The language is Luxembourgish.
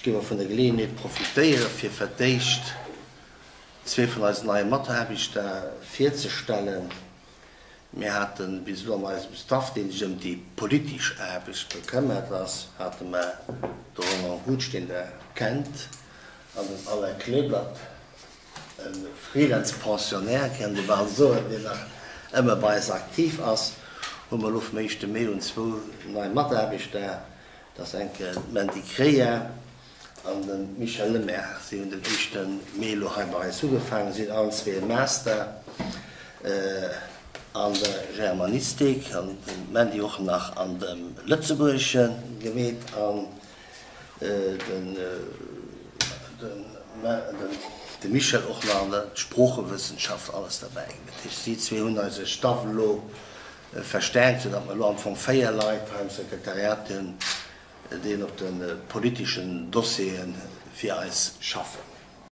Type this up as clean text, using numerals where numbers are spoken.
Gi mer vun der Geleeënheet profitéiere fir fir d'éischt zwee vun eisen neie Mataarbechter virzestellen. Mir hate bis elo an eisem Staff, dee sech ëm déi politesch Aarbecht bekëmmert ass, hate mer de Roland Rutsch, deen Der kennt, an den Alain Kleeblatt, e Freelance-Pensionnaire, kéint ee bal soen, deen nach ëmmer bei eis aktiv ass. Hu mer elo vum éischte Mee un zwou nei Mataarbechter, dat ass eng Kéier d'Mandy Kreyer an de Michel Lemaire. Si hunn den éischte Mee elo hei bei eis ugefaangen, si hunn allen zwee e Master an der Germanistik an de Mandy och nach an dem Lëtzebuergesche gemeet an de Michel och nach an der Sproochewëssenschaft, alles derbäi. Dat heescht, si zwee hunn eise Staff elo verstärkt, soudatt mer elo am Fong 4 Leit hei am Sekretariat hunn, déi op de politeschen Dossiere fir eis schaffen.